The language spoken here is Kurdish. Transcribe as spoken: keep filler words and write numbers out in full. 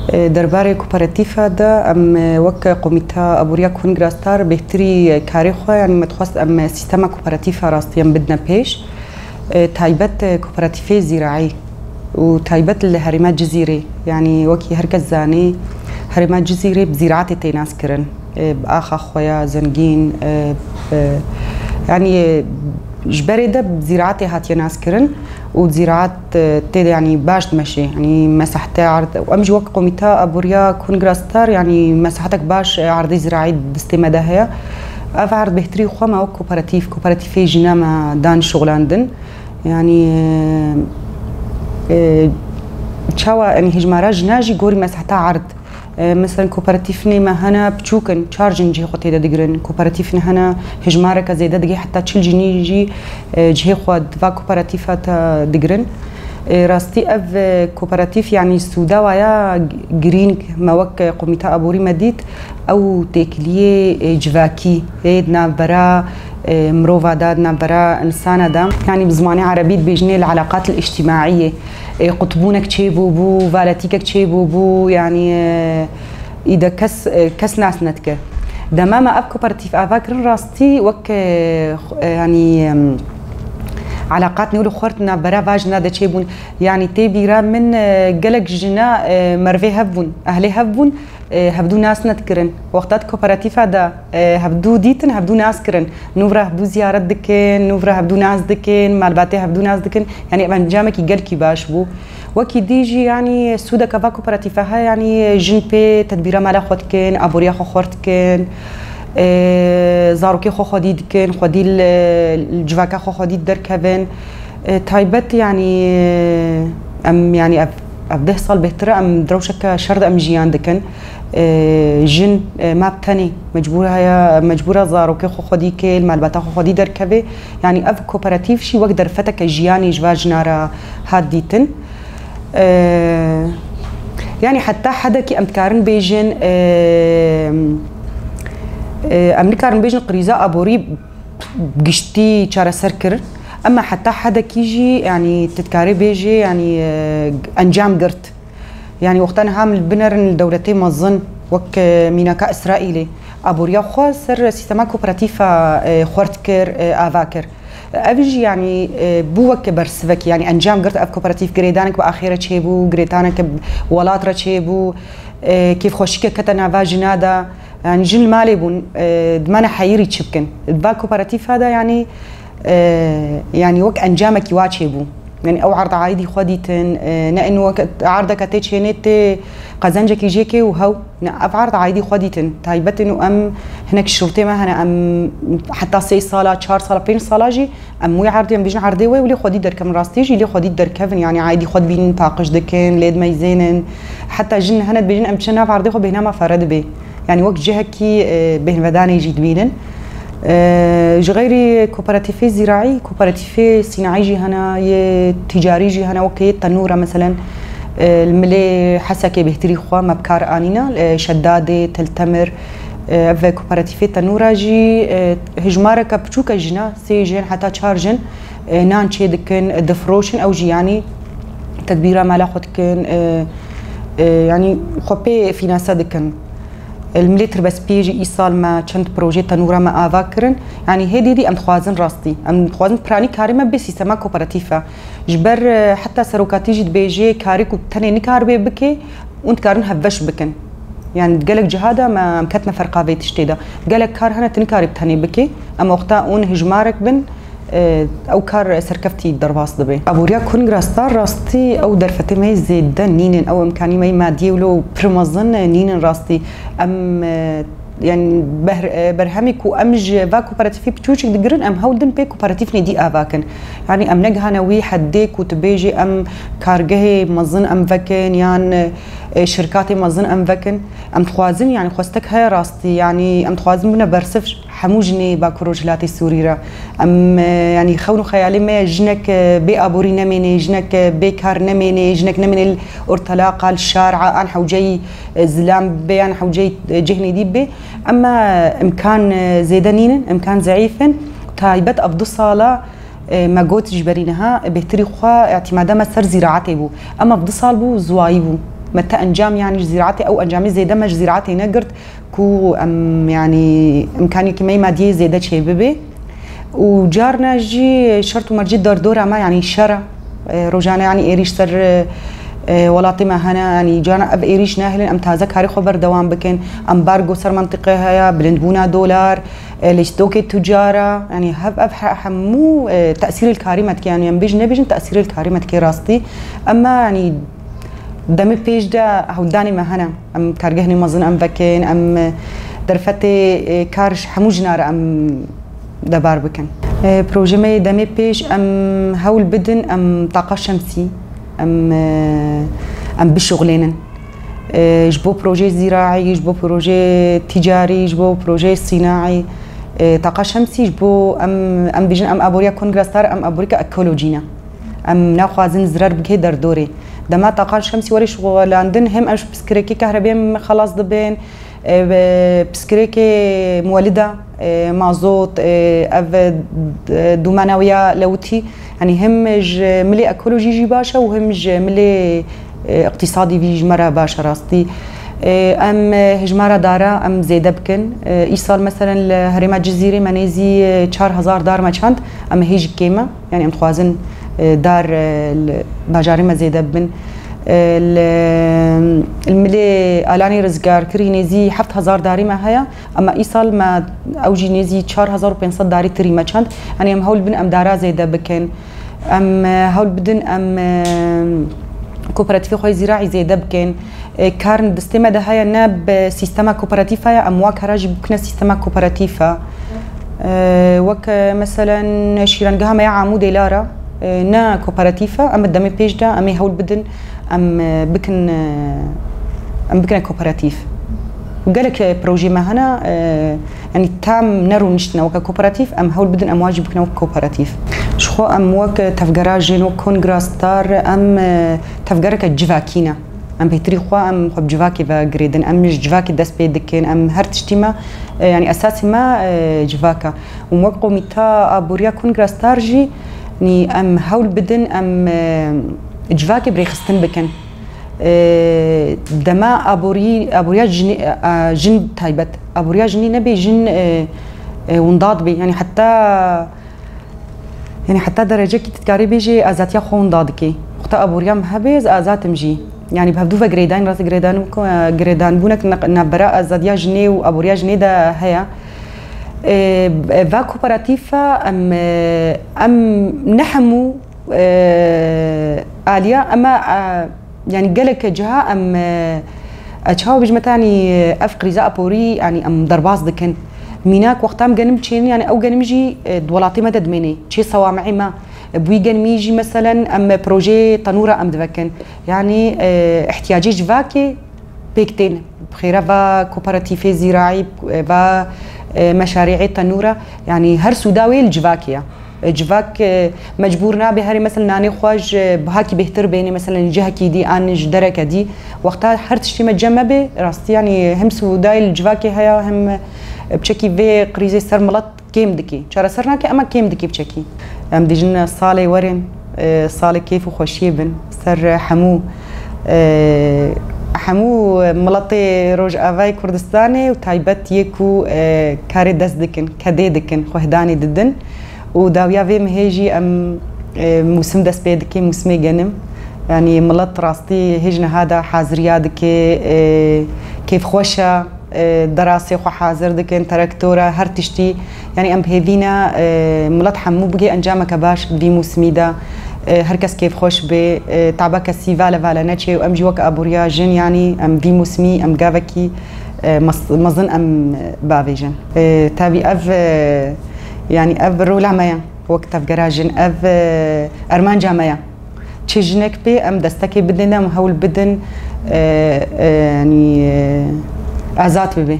Derbarê kooperatîfa de em wek Komîta Aboriya Kongra Star bêhtirî karê xwe, yanî me dixwest em sîstema kooperatîfa rastî em bidine pêş. Taybet kooperatîfê zîraî û taybet li herêma Cizîrê, yanî wekî her kes zanî, herêma Cizîrê bi zîraetê tê naskirin. Bi axa xwe ya zengîn, bi, yanî ji berê de bi zîraetê hatiye naskirin û zîraet tê de, yanî baş dimeşê, yanî mesehte erd. Û em jî wek Komîta Aboriya Kongra Star, yanî mesehetek baş erdê zîraî distê me de heye. Ev erd bêhtirî xwe me wek kooperatîf, kooperatîfê jina me dan şixulandin. Yanî, e, e, çawa, yanî hejmara jina jî gorî meseheta erd. E, meselen kooperatîfnê me hene piçûk in, çar jin cihê xwe tê de digirin. Kooperatîfnê hene hejmareke zêde digê heta çil jinî jî, e, cihê xwe di va kooperatîfa te digirin. E, rastî ev, e, kooperatîf, yanî sûda waya g-, girîng me wek, e, Komîta Aborî me dît, ew têkiliyê, e, civakî yê di navbera, e, mirova de, di navbera insana de. Yanî bi zimanê erebî dibêjinê li eleqat el îctimaiyê, e, qutbûnek çêbûbû, valetîkek çêbûbû, yanî, e, îde kes, e, kes nas nedike. Dema me ev kooperatîf ava kirin, rastî wek, e, xu-, e, yanî, em, eleqat nêw li xurt navbera va jina de çêbûn. Yanî tê bîra min, e, gelek jina, e, mervê hev bûn, ehlê hev bûn, e, hevdû nas nedikirin. Wexta di kooperatîfa de, e, hevdû dîtin, hevdû nas kirin. Nûvra hevdû ziyaret dikin, nûvra hevdû nas dikin, malbatê hevdû nas dikin. Yanî ev encamekî gelkî baş bû. Wekî dî jî, yanî sûdeke va kooperatîfa heye, yanî jin pê tedbîra mala xwe dikin, aboriya xwe xurt dikin, e, zarokê xwe xwedî dikin, xwedî li, li civaka xwe xwedî derkevin. E, taybet, yanî, em, yanî ev, ev deh sal bêhtir e, em di rewşeke şer de em jiyan dikin. E, jin, e, ma bi tenê mecbûr heye, mecbûr e zarokê xwe xwedî kê, li malbata xwe xwedî derkevê. Yanî ev kooperatîf jî wek derfeteke jiyanê ji va jina re hat dîtin. E, yanî heta hedekî em dikarin bêjin, e, e, em nikarin bêjin krîza aborî giştî çareser kirin. Ema heta hedekî jî, yanî, tu dikarê bêjê, yanî, e, encam girt. Yanî, wexta niha em li binerin li dewletê mezin, wek, e, mînaka Îsraîlê, aboriya xwe ser sîstema kooperatîfa, e, xurt kir, e, ava kir. Ev jî, yanî, e, bû weke bersivekî, yanî encam girt ev kooperatîf, girêdanek bi axê re çêbû, girêdanek bi welat re çêbû, e, kêfxweşîkek kete nava jina de. Yanî jin li malê bûn, e, dimane heyirî çi bikin. Di va kooperatîfa de, yanî, e, yanî wek encamekî wa çêbû. Yanî ew erd aîdî xwe dîtin, e, ne ên wek erdeke tê çênê tê qezencekî jê kê û hew, ne, ev erd aîdî xwe dîtin. Taybet in û em hinek şirûtê me hene, em heta sê sala, çar sala, pênc sala jî em wî erdê, em bêjin erdê wê, wê lê xwedî derkevin, rastî jî lê xwedî derkevin, yanî aîdî xwe dibînin, paqij dikin, lê dimeyzênin. Heta jin hene dibêjin, em çi nav erdê xwe bêhna me fere dibe. Yanî wek cihekî, e, bêhnvedanê jî dibînin. E, ji xeyrî kooperatîfê zîraî, kooperatîfê sînaî jî hene, yê tîcarî jî hene, wek yê tenûra, meselen, e, li milê Hesekê bêhtirî xwe me bi kar anîne, e, Şedadê, Til Temir, e, ev kooperatîfê tenûra jî, e, hejmareke piçûk e jina, sê jin heta çar jin, e, nan çê dikin, e, difroşin, ew jî, yanî, tedbîra mala xwe dikin, e, e, yanî, xwe pê fînanse dikin. Li milê Tirbespiyê jî îsal me çend projê tenûra me ava kirin. Yanî hêdî dî em dixwazin rastî. Em dixwazin piranî karê me bê sîstema kooperatîf e. Ji ber, e, heta serokatî jî dibêjê karê ku tenê nikaribe bike, hûn dikarin hevbeş bikin. Yanî gelek ciha de me, em ketine ferqa vê tiştê de. Gelek kar hene tu nikarî bi tenê bikê. Em wexta hûn hijmarek bin, e, ew kar serkeftî derbas dibe. Aboriya Kongra Star rastî ew derfetê me yê zêde nînin, ew imkanî me yê madiyê wilo pir mezin nînin rastî. Em, e, yanî ber-, e, berhemê ku em ji va kooperatîfê piçûçik digirin, em hewl din pê kooperatîfnê dî ava kin. Yanî em negihane wî heddê ku tu bêjî em kargehê mezin em vekin yan, e, şirkatê mezin em vekin. Em dixwazin, yanî xwestek heye rastî, yanî em dixwazin bine bersiv hemû jinê Bakur Rojhilatê Sûrî re. Em, e, yanî xewn û xeyalê me ye jinek, e, bê aborî nemênê, jinek, e, bê kar nemênê, jinek nemênê li ortalaqa, li şara, an hewceyî, e, zilam bibe, yan hewceyî, e, cihê nêdî bibe. Ema imkan, e, zêde nînin, imkan zeîf in. Taybet ev du sala, e, me got ji berî niha, bêhtirî xwe îtîmada me ser zîraetê bû. Ema ev du sal bû, ziwayî bû. Me te encam, yanî ji zîraetê, ew encamê zêde me ji zîraetê negirt ku em, yanî, îmkaniyekî me yê madiyê zêde çêbibe. Û carna jî şert û mercê derdora me, yanî şer e. E, rojane, yanî, êrîş ser, e, e, welatê me hene, yanî, carna ev êrîş nehêlin, em taze karê xwe berdewam bikin. Embargo ser mentiqe heye, bilindbûna dolar, e, lîstokê tucara, yanî, hev, ev he-, hemû, e, tesîrê li karê me dike, yanî, em bêjin nebêjin, tesîrê li karê me dike rastî. Ema, yanî, demê pêş de hewldanê me hene. Em kargehnê mezin em vekin, em, e, derfetê, e, kar ji hemû jina re em debar bikin. E, projê me yê demê pêş, em hewl bidin, em taqa şemsî, em, e, em bişuxlênin. E, ji bo projeyê zîraî, ji bo projeyê tîcarî, ji bo projeyê sînaî, e, taqa şemsî ji bo em, em bêjin, em aboriya kongrastar, em aborîka ekolojî ne. Em naxwazin zirar bike derdorê. Dema taqa şemsî were şixulandin, hem em ji piskirekê kahrebê em xelas dibin, e, ve piskirekê muwelida, e, mazot, e, ev, e, dûmana wê ya lewitî, yanî hem ji milê ekolojî jî baş e û hem ji milê, e, iqtîsadî vî ji me re baş e rastî. E, em, e, hejmara dara em zêde bikin. E, îsal meselen li herêma Cizîrê me nêzî, e, çar hezar dar me çand, em hê jî kêm e. Yanî em dixwazin, e, dar, e, li bajarê me zêde bibin. E, li, li milê alanê rizgarkirî nêzî heft hezar darî me heye, ema îsal me ew jî nêzî çar hezar û pênc sed darî tirî me çand. Yanî em hewl bin em dara zêde bikin. Em, e, hewl bidin em, e, kooperatîfê xwe yê zîraî zêde bikin. E, karin distê me de heye, ne bi sîstema kooperatîfa ye, em wa kara jî bikine sîstema kooperatîfa. E, wek, e, meselen şîrengeha me ya Amûdê Lara, e, ne kooperatîfa, em bi demê pêş de em ê hewl bidin, em, e, bikin, e, em bikine kooperatîf. Gelek, e, projeyê me hene, e, yanî tam nerûniştine weke kooperatîf, em hewl bidin em wan jî bikine wek kooperatîf. Ji xwe em wek tevgera jin, wek Kongra Star, em, e, tevgereke civakî ne. Em bêhtirî xwe, em xwe bi civakê ve girêdin. Em ji civakê dest pê dikin. Em her tiştî me, e, yanî esasê me, e, civak e. Û wek komîta aboriya Kongra Star jî, nî em hewl bidin, em, e, civakê bi rêxistin bikin. E, dema aborî-, aboriya jinê, e, jin taybet, aboriya jinî nebê, jin, e, e, winda dibê. Yanî heta Yanî heta derecekî tu dikarî bêjî azadiya xwe winda dikî. Wexta aboriya min hebe, ez azad im jî. Yanî bi hevdû ve girêdayîn, rastî girêdan, girêdanbûnek ne-, navbera azadiya jinê û aboriya jinê de heye. E, va kooperatîfa em, e, em ne hemû, e, aliya, ema, e, Yanî gelek ciha em, e, e, çawa bêjim te, yanî, e, ev krîza aporî, yanî em derbas dikin. Mînak wexta em genim çênin, yanî ew genim jî, e, di welatê me de dimêne. Çê sewameyê me. E, bi wî genimî jî meselen em projeyê tenûra em divekin. Yanî, e, ihtiyacê civakê pêk tên. Bi xêra va kooperatîfê zîraî, va, e, meşarîê tenûra. Yanî her sûda wê li civakê ye. E, civak, e, mecbûr nabe herê, mesela, nanê xwe ji bihakî bêhtir bêne, mesela, cihekî dî an ji dereke dî. Wexta her tiştê me cem me bê, rastî, yanî hem sûdayê li civakê heye, hem, e, piçekî vê krîzê ser milet kêm dikî. Çareser nake, ema kêm dikî piçekî. Em dibêjin salê werin, e, salê kêf û xweşiyê bin ser hemû, e, hemû miletê Rojavayê Kurdistanê û taybet yê ku, e, karê dest dikin, kedê dikin, xwehdanê didin. Û dawiya vê mihê jî em, e, mûsim dest pê dike, mûsimê genim. Yanî milet rastî hêj niha de haziriya dike, e, kêfxweş e, e, derasê xwe hazir dikin, traktora, her tiştî. Yanî em bi hêvî ne, e, milet hemû bigê encameke baş vî mûsimî de. E, her kes kêfxweş bê, e, tabeke sî vale vale neçê û em jî wek aboriya jin, yanî em vî mûsimî em gavekî, e, mes-, mezin em bavêjin. E, tabî ev, e, yanî ev rola me ye wek tevgera jin, ev, e, armanca me ye. Çi jinek bê, em destekê bidin, em hewl bidin, e, e, yanî, e, azad bibe.